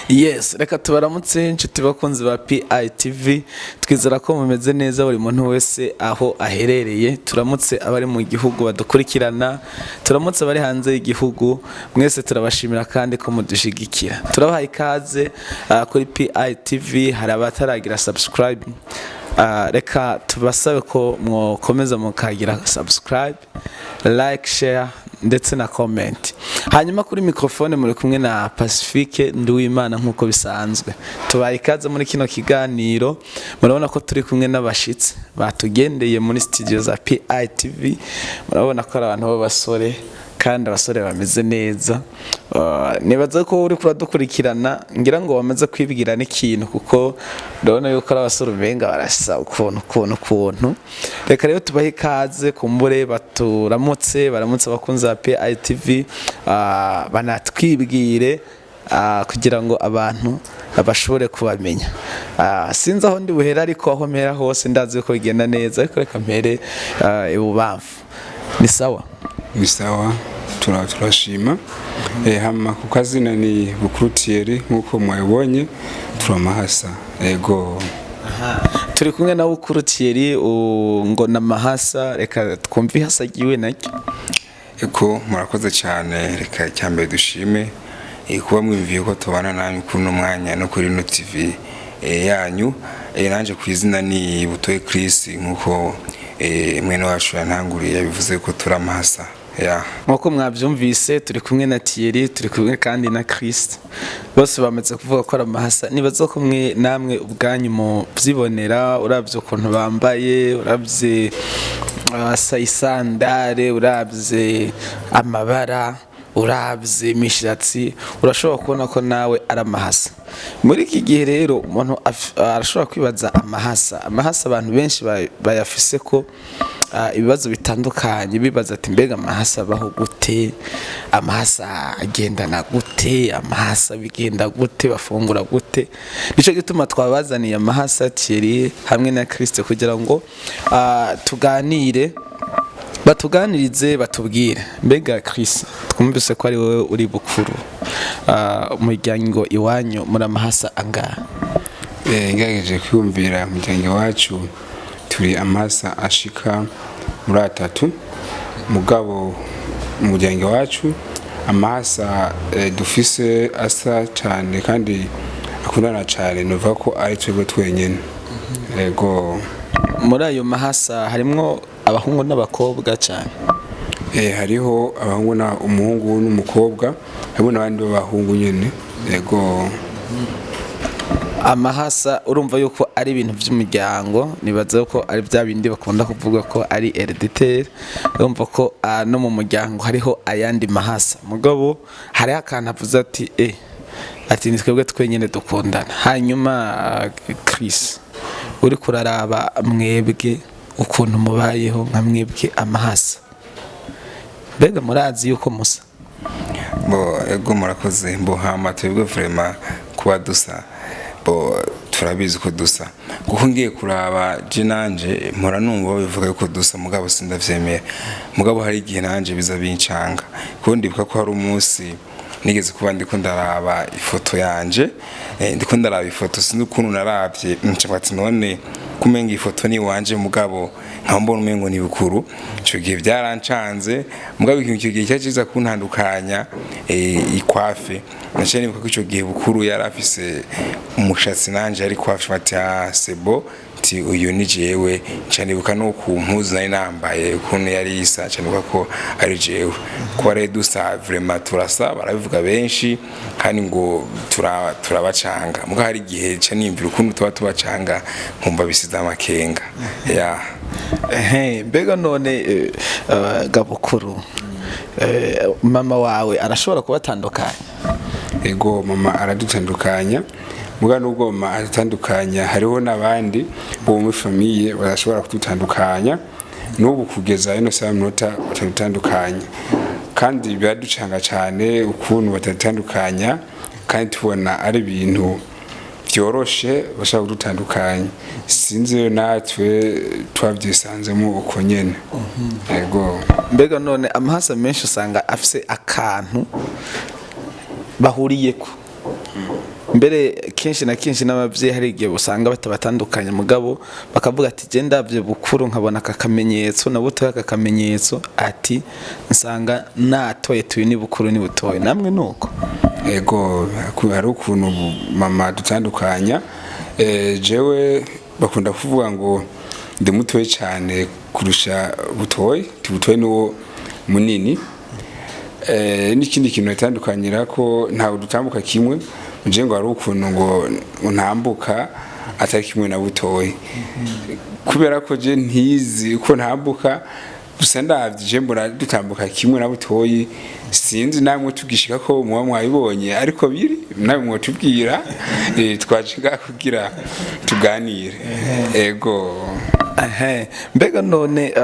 Yes, reka tubaramutse inshuti bakunzi ba PITV. Twizera ko mumeze neza buri muntu wese aho aherereye. Turamutse abari mu gihugu badukurikirana, turamutse abari hanze y'igihugu, mwese turabashimira kandi ko mudushigikira. Turabahaye ikaze kuri PITV. Hari abataragira subscribe, reka tubasabe ko mwokomeza mukagira subscribe, like, share ndetse na comment. Hanyuma kuri microphone muri kumwe na Pacifique Nduwimana nk'uko bisanzwe. Tubaye ikaze muri kino kiganiro. Murabona ko turi kumwe n'abashitsi batugendeye muri studio za PITV. Murabona ko ari abantu b'abasore kandi abasore bameze neza. Nibaza ko uri kuradukurikirana ngira ngo bamaze kwibwira n'ikintu, kuko ndabona yuko ari abasore umenga barasa ukuntu ukuntu ukuntu. Reka rero tubahe ikaze, kumbure baturamutse, baramutse abakunzi ba PITV, banatwibwire kugira ngo abantu bashobore kubamenya. Sinzi aho ndi buhere, ariko aho mpera hose ndazi ko bigenda neza. Ariko reka mpere ibubamfu. Ni sawa? Ni sawa, turashima. Hama ku kazina ni Bukuru Thierry, nk'uko mwabibonye turamahasa, ego. Turi kumwe na Bukuru Thierry, ngo na Mahasa. Reka twumve ihasa ryiwe naryo. Eko, murakoze cyane. Reka icyambere dushime kuba mwumviye ko tubana namwe kuri uno mwanya no kuri ino TV yanyu. Nanje ku izina ni Butoye Chris, nk'uko mwene wacu yantanguriye yabivuze ko turamahasa ya. Nk'uko mwabyumvise, turi kumwe na Thierry, turi kumwe kandi na Chris, bose bamaze kuvuga ko ari amahasa. Nibaza ko mwe namwe ubwanyu mubyibonera, urabye ukuntu bambaye, urabye isandare, urabye amabara, urabye imishatsi, urashobora kubona ko nawe ari amahasa. Muri iki gihe rero umuntu arashobora kwibaza amahasa. Abantu benshi bayafise ko ibibazo bitandukanye, bibaza ati: "Mbega amahasa abaho gute? Amahasa agendana gute? Amahasa bigenda gute? Bafungura gute?" Nicyo gituma twabazaniye amahasa Thierry hamwe na Christ kugira ngo tuganire, batuganirize, batubwire. Mbega Chris, twumvise ko ari wowe uri bukuru, umuryango iwanyu muri amahasa angahe? Ngerageje kwiyumvira, umuryango iwacu turi amahasa ashika muri atatu. Mugabo umuryango iwacu amahasa dufise asa cyane kandi akundana cyane, nuvuga ko ari twebwe twenyine, yego. Muri ayo mahasa harimwo abahungu n'abakobwa cyane? Hariho abahungu na umuhungu n'umukobwa, harimo n'abandi b'abahungu nyene, yego. Amahasa urumva yuko ari ibintu by'umuryango. Nibaza ko ari bya bindi bakunda kuvuga ko ari héréditaire. Urumva ko no mu muryango hariho ayandi mahasa, mugabo hariho akantu avuze ati ati ni twebwe twenyine dukundana. Hanyuma Chris, uri kuraraba mwebwe ukuntu mubayeho nka mwebwe amahasa, mbega murazi yuko musa? Bo, ego, murakoze. Mbo hama twebwe vraiment kuba dusa, bo turabizi ko dusa, kuko ngiye kuraba je nanje mpora numva babivuga yuko dusa, mugabo sindavyemera. Mugabo hari igihe nanje biza bincanga, kuko ndibuka ko hari umunsi nigeze kuba ndiko ndaraba ifoto yanje, ndiko ndaraba ifoto, sinzi ukuntu naravye, nca ati: "None kumenga ifoto ni wanje?" Mugabo nkaba mbona umengo ni Bukuru. Ico gihe byarancanze, mugabo ikintu icyo gihe cyari ciza kuntandukanya, ikwafe. Naciye nibuka ko ico gihe Bukuru yari afise umushatsi, nanje yari coiffe. Bati: "Ah, c'est bon," ti "uyu ni jewe." Nca nibuka no ku mpuzu nari nambaye ukuntu yari isa, nca nibuka ko ari jewe. Kuba rero dusa, vraiment turasa, barabivuga benshi kandi ngo turabacanga, muga hari igihe nca niyumvira ukuntu tuba tubacanga, nkumva bisize amakenga ya. Ehe, mbega none Gabukuru, mama wawe arashobora kubatandukanya? Ego, mama aradutandukanya. Muga nubwo mama adutandukanya, hariho n'abandi bo muri famille badashobora kudutandukanya. N'ubu kugeza ino saha minota batadutandukanya, kandi biraducanga cyane ukuntu batadutandukanya kandi tubona ari ibintu byoroshe bashaka kudutandukanya. Sinzi rero, natwe twabyisanzemo uko nyene, ego. Mbega none amahasa menshi usanga afise akantu bahuriyeko. Mbere kenshi na kenshi n'abavyeyi hari igihe usanga batabatandukanya, mugabo bakavuga ati je ndavye Bukuru nkabona aka kamenyetso na Butoyi aka kamenyetso, ati nsanga natoye tuyu ni Bukuru ni Butoyi. Namwe nuko? Ego, hari ukuntu mama dutandukanya. Jewe bakunda kuvuga ngo ndi mutoyi cyane kurusha Butoyi, ti Butoyi niwo munini. N'ikindi kintu bitandukanyira ko ntabwo dutambuka kimwe. Nje ngo hari ukuntu ngo ntambuka atari kimwe na Butoyi, kubera ko je ntizi uko ntambuka. Gusa ndavye je mbona dutambuka kimwe na Butoyi. Sinzi namwe tugishika ko muba mwabibonye, ariko biri nawe mwotubwira. Twaje ngaha kugira tuganire, ego. Ehe, mbega none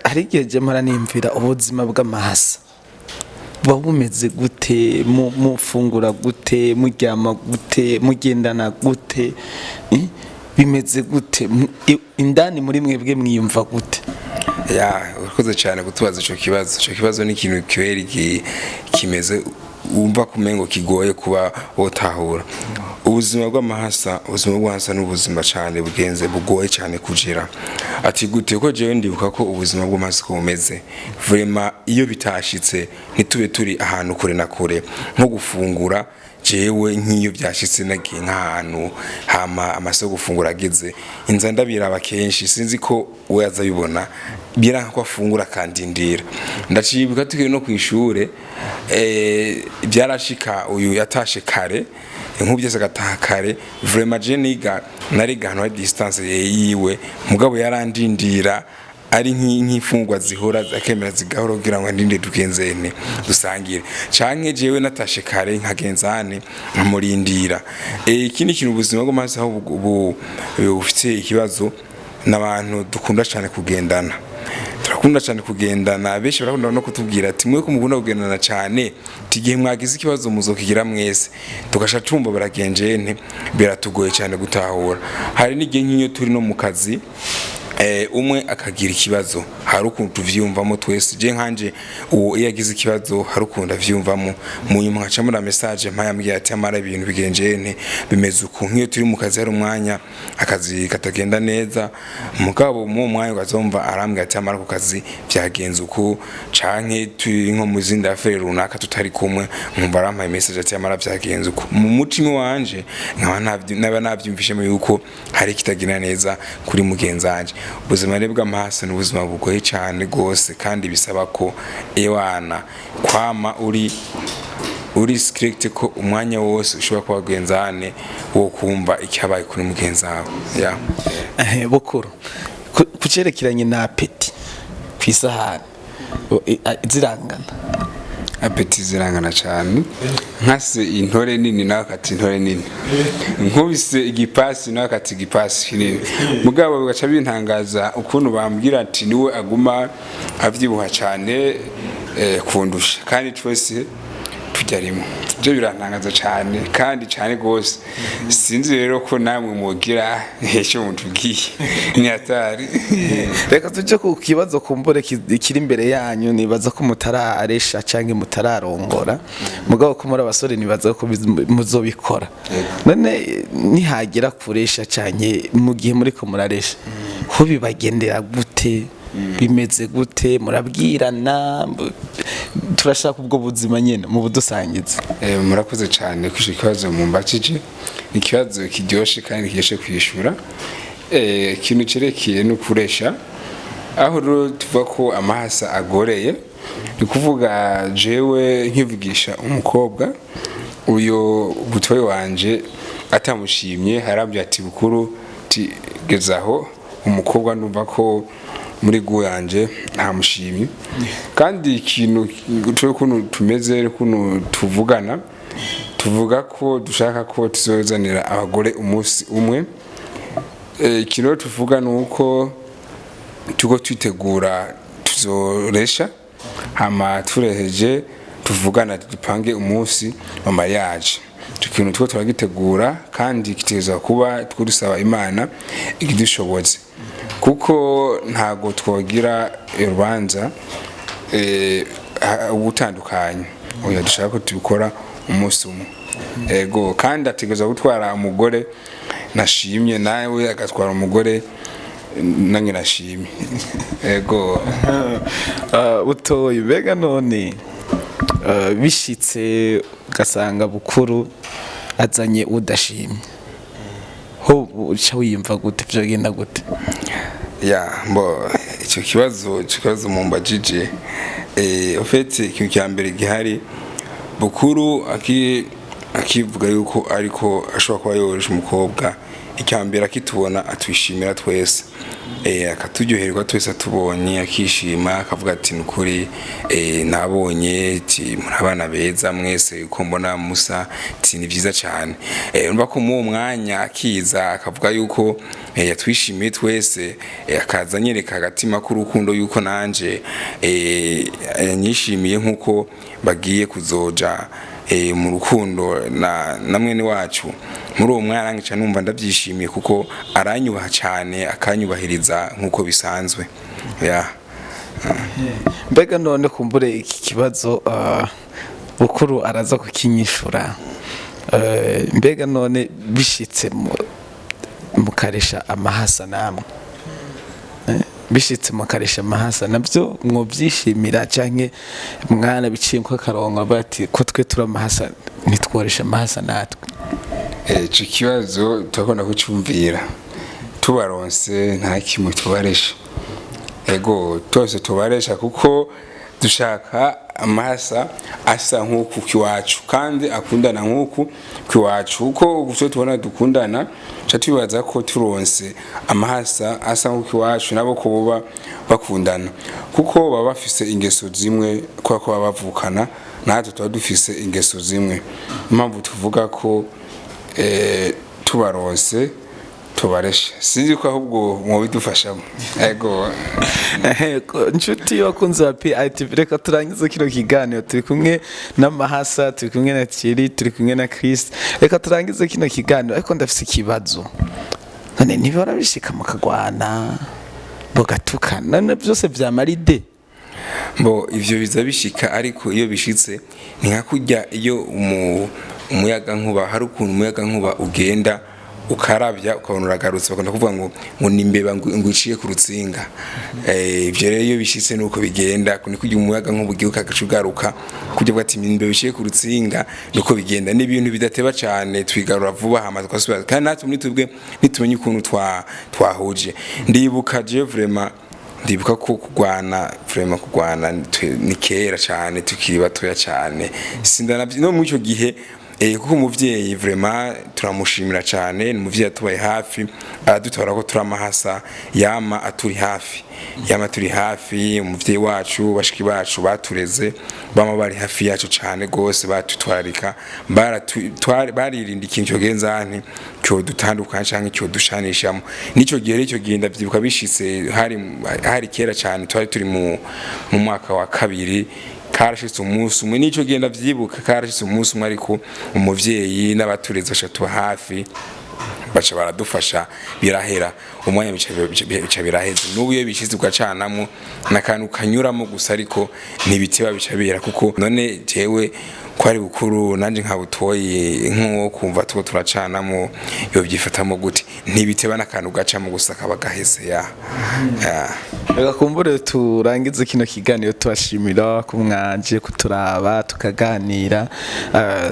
hari igihe je mpora nimvira ubuzima bw'amahasa buba bumeze gute? Mufungura gute? Muryama gute? Mugendana gute? Bimeze gute? Indani muri mwebwe mwiyumva gute? Ya, urakoze cyane kutubaza ico kibazo. Ico kibazo ni ikintu kibera kimeze wumva kumengo kigoye kuba wotahura ubuzima bw'amahasa. Ubuzima bw'amahasa ni ubuzima cyane bugenze bugoye cyane kugira ati gute, ko jewe ndibuka ko ubuzima bw'amahasa uko bumeze vraiment, iyo bitashitse ntitube turi ahantu kure na kure, nko gufungura, jewe nk'iyo byashitse nagiye nk'ahantu hama amasaha yo gufungura ageze, inza ndabiraba kenshi, sinzi ko we azabibona, biranka ko afungura akandindira. Ndacibuka tukiri no kwishure, byarashika uyu yatashe kare, nk'ubu byose agataha kare. Vraiment je niga nariga ahantu hari distance yiwe, mugabo yarandindira ari nk'imfungwa zihora akemera zigahora kugira ngo ndinde tugenzene dusangire, canke jewe natashe kare nkagenzane nkamurindira. Ikindi kintu, ubuzima bw'amahasa aho bufite ikibazo, n'abantu dukunda cyane kugendana, turakunda cyane kugendana. Benshi barakunda no kutubwira ati mwe ko mukunda kugendana cyane, tigihe mwagize ikibazo muzokigira mwese. Tugasha tumva baragenjene, biratugoye cyane gutahura. Hari n'igihe nk'iyo turi no mu kazi, umwe akagira ikibazo, hari ukuntu tuvyiyumvamo twese. Je nkanje uwo iyo agize ikibazo hari ukuntu avyiyumvamo, mu nyuma nkaca muri message mpayambwiye ati amara ibintu bigenjene bimeze uku. Nk'iyo turi mu kazi hari umwanya akazi katagenda neza, mugabo mu mwanya ukazumva arambwira ati amara ku kazi byagenze uku, canke turi nko mu zindi affaire runaka tutari kumwe, nkumva arampaye message ati amara byagenze uku. Mu mutima wanje nkaba naba navyumvishemo yuko hari kitagenda neza kuri mugenzi wanje. Ubuzima rero bw'amahasa ni ubuzima bugoye cyane rwose, kandi bisaba ko ewana kwama uri strict, ko umwanya wose ushobora kuba wagenzane wo kumva icyabaye kuri mugenzi wawe, yeah. Ehe, Bukuru, ku cerekeranye na appétit ku isahani, zirangana? Appétit zirangana cyane. Nkase intore nini nawe akata intore nini, nkubise igipasi nawe akata igipasi kinini. Mugabo bigaca bintangaza ukuntu bambwira ati niwe aguma avyibuha cyane kundusha, kandi twese tujya rimwe. Ibyo birantangaza cyane kandi cyane rwose. Sinzi rero ko namwe mugira icyo mutubwiye, ni hatari. Reka tujye ku kibazo kumbure kiri imbere yanyu. Nibaza ko mutararesha cyangwa mutararongora, mugabo ko muri abasore nibaza ko muzobikora. None nihagira kuresha cyane, mu gihe muri ko muraresha ho bibagendera gute? Bimeze gute? Murabwirana? Turashaka ubwo buzima nyene mu budusangiza. Murakoze cyane kuri icyo kibazo mumbajije. Ni ikibazo kiryoshe kandi kiryoshe kwishura. Ikintu cerekeye no kuresha, aho rero tuvuga ko amahasa agoreye, ni kuvuga jewe nkivugisha umukobwa, uyo Butoyi wanje atamushimye harambye ati Bukuru, ti gezaho umukobwa ndumva ko muri gu yanje ntamushimye. Kandi ikintu twe kuntu tumeze, kuntu tuvugana, tuvuga ko dushaka ko tuzozanira abagore umunsi umwe. Ikintu rero tuvuga ni uko tuko twitegura tuzoresha, hama tureheje tuvugana dupange umunsi wa mariage. Icyo kintu tuko turagitegura kandi gitegerezwa kuba, twudusaba Imana ikidushobotse, kuko ntago twogira urubanza ubutandukanye. Oya, dushaka ko tubikora umunsi umwe. Ego, kandi ategerezwa gutwara umugore nashimye, nawe agatwara umugore nange nashimye. Ego. Butoyi, mbega none bishitse ugasanga Bukuru azanye udashimye, ho uca wiyumva gute? Vyogenda gute? Ya, mbo icyo kibazo mumbajije, en fait ikintu cya mbere gihari, Bukuru akivuga yuko ariko ashobora kuba yoroshe umukobwa, icya mbere akitubona atwishimira twese, akaturyoherwa twese atubonye, akishima, akavuga ati: "Nukuri nabonye ati muri abana beza mwese, uko mbona musa, ati ni byiza cyane." Urumva ko muri uwo mwanya akiza akavuga yuko yatwishimiye twese, akaza anyereka agatima k'urukundo yuko nanje yanyishimiye nk'uko bagiye kuzoja mu rukundo na mwene wacu. Muri uwo mwanya nca numva ndabyishimiye, kuko aranyubaha cyane, akanyubahiriza nk'uko bisanzwe, ya. Mbega none kumbure iki kibazo Bukuru araza kukinyishura. Mbega none bishitse mukaresha amahasa namwe, bishitse mukaresha amahasa, nabyo mwobyishimira, canke mwana biciye ko akarongo bati ko twe turi amahasa ntitworesha amahasa natwe? Ico kibazo turakunda kucumvira. Tubaronse nta kimwe tubaresha. Ego, twese tubaresha, kuko dushaka amahasa asa nk'uku kiwacu kandi akundana nk'uku kiwacu, kuko gusa tubona dukundana, ca tubibaza ko turonse amahasa asa nk'uku kiwacu nabo ko boba bakundana, kuko baba bafise ingeso zimwe, kubera ko baba bavukana, natwe tuba dufise ingeso zimwe. Impamvu tuvuga ko tubaronse tubareshe, sinzi ko ahubwo mwobidufashamo. Ego. Inshuti bakunzi ba PITV, reka turangize kino kiganiro. Turi kumwe n'amahasa, turi kumwe na Thierry, turi kumwe na Chris. Reka turangize kino kiganiro, ariko ndafise ikibazo. None ntibihora bishika mukagwana, mugatukana, none byose vyamara ide? Bo, ivyo biza bishika, ariko iyo bishitse ni nka kurya iyo umuyaga nkuba, hari ukuntu umuyaga nkuba ugenda ukarabya ukabona uragarutse, bakunda kuvuga ngo ni imbeba ngo iciye ku rutsinga. Ivyo rero iyo bishitse nuko bigenda, ni kurya umuyaga nkuba ugiye ugaca ugaruka, kurya uvuga ati imbeba iciye ku rutsinga, nuko bigenda. Ni ibintu bidateba cane, twigarura vuba hama tugasubira, kandi natwe muri twebwe nitumenye ukuntu twahuje. Ndibuka je vraiment, ndibuka ko kugwana, vraiment kugwana ni kera cyane, tukiri batoya cyane. Sindanavyi no muri icyo gihe, kuko umuvyeyi vraiment turamushimira cyane, ni umuvyeyi atubaye hafi, aradutora ko turamahasa, yama aturi hafi, yama turi hafi. Umuvyeyi wacu, bashiki bacu batureze bama bari hafi yacu cyane gose, batutwararika, baririnda ikintu cyogenza nti cyo dutandukana canke cyo dushanishamo. Nico gihe rero, icyo gihe ndavyibuka bishitse, hari kera cyane, twari turi mu mwaka wa kabiri. Karashitse umunsi umwe, nico gihe ndavyibuka, karashitse umunsi umwe, ariko umuvyeyi n'abatureze baca tuba hafi, baca baradufasha, birahera umwanya, bica biraheze. N'ubu iyo bishize ugacanamo n'akantu kanyuramo gusa, ariko ntibiteba, bica bihera. Kuko none jewe ko ari Bukuru nanje nka Butoyi, nk'uwo kumva tuko turacanamo yobyifatamo gute? Ntibiteba, n'akantu gacamo gusa kaba gaheze, ya. Reka kumbure turangize kino kiganiro tubashimira ko mwaje kuturaba tukaganira.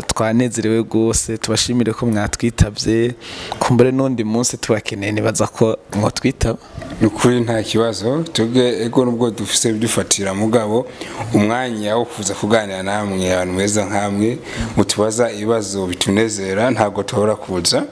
Twanezerewe rwose. Tubashimire ko mwatwitabye. Kumbure n'undi munsi tubakeneye, nibaza ko mwotwitaba. Ni ukuri nta kibazo. Twebwe ego, nubwo dufise bidufatira, mugabo umwanya wo kuza kuganira namwe, abantu beza nkamwe mutubaza ibibazo bitunezera, ntabwo tuhora kuza.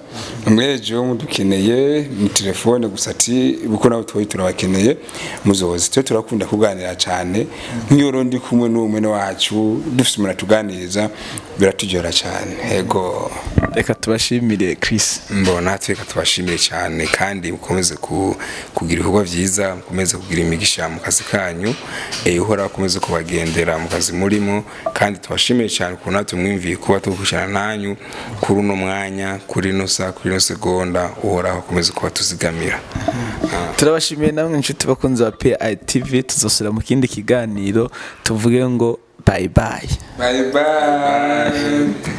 Mwejo mudukeneye mu telefone gusa ati buko nawe tuba turabakeneye, muzoze. Twe turakunda kuganira cyane, nk'iyo rero ndi kumwe n'umwe wacu, dufise umuntu atuganiriza, biratujyora cyane. Ego. Reka tubashimire, Chris. Mbona reka tubashimire cyane, kandi mukomeze kugira ibikorwa byiza, mukomeze kugira imigisha mu kazi kanyu, Uhoraho akomeze kubagendera mu kazi murimo. Kandi tubashimire cyane ukuntu natwe mwimviye kuba tugukurikirana nanyu kuri uno mwanya, kuri ino saa, kuri ino segonda. Uhoraho akomeze kuba tuzigamira. Turabashimiye namwe inshuti bakunzi ba PITV. Tuzosubira mu kindi kiganiro, tuvuge ngo bye bye. Bye bye.